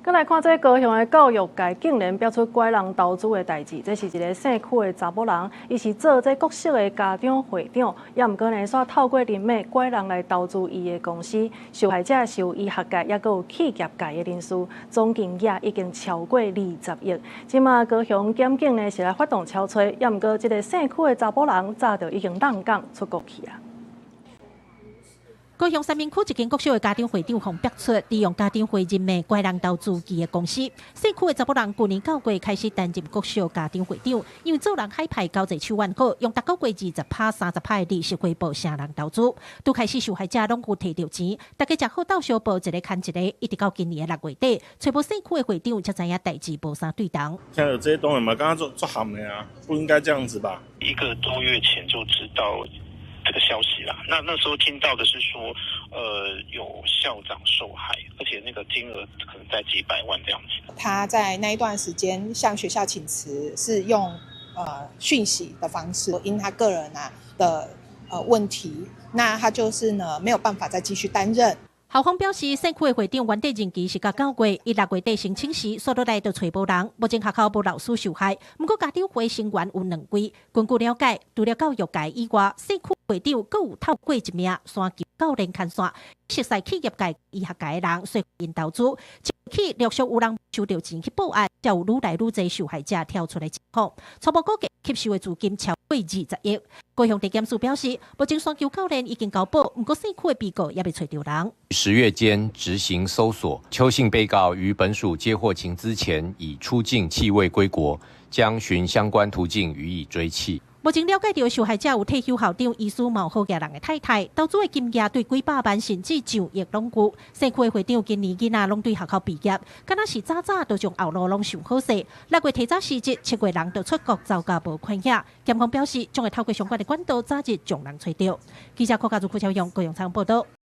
閣來看這高雄的教育界竟然爆出拐人投資的代誌，這是一个姓區的查某人，伊是做這國小的家長會長，也毋過呢，煞透過人脈拐人來投資伊的公司，受害者是有醫學界，抑閣有企業界的人士，總金額已經超過20億。這馬高雄檢警呢是來發動搜查，也毋過這个姓區的查某人早就已經閬港出國去啊。高雄三民區一間國小的家長會長予爆出，利用家長會人脈拐人投資伊的公司。姓區的查某人舊年9月開始擔任國小家長會長，因為做人海派交際手腕好，用逐個月20趴、30趴的利息回報請人投資。拄開始受害者攏有提著錢，大家食好鬥相報，一个牽一个，一直到今年的6月底，揣無姓區的會長才知影代誌無啥對頭。聽著這些東西嘛，感覺足足譀的啊，不應該這樣子吧？一個多月前就知道這個消息啦，那時候聽到的是說，有校長受害，而且那個金額可能在幾百萬這樣子。他在那一段時間向學校請辭，是用訊息的方式，因他個人啊的問題，那他就是呢沒有辦法再繼續擔任。校方表示，姓區的會長原底任期是到9月，伊6月底申請時，煞落來就揣無人，目前學校無老師受害。毋過家長會成員有兩位，根據了解，除了教育界以外，姓區會長閣有透過一名山球教練牽線，熟似企業界、醫學界的人說服𪜶投資，這起陸續有人收著錢去報案，才有愈來愈濟受害者跳出來指控。初步估計吸收的資金超過20億。高雄地檢署表示，目前山球教練已經交保，毋過姓區的被告猶未揣著人。 10月間執行搜索，邱姓被告於本署接獲情資前已出境棄未歸國，將循相關途徑予以追緝。目前了解著受害者有退休校長、醫師、嘛有好額人的太太，投資的金額對幾百萬甚至上億攏有。姓區的會長今年囡仔攏對學校畢業，敢若是早早就將後路攏想好勢。6月提早辭職，7月人就出國走甲無款影。檢方表示，將會透過相關的管道早日將人揣著。記者柯家如、柯超勇、高雄採訪報導。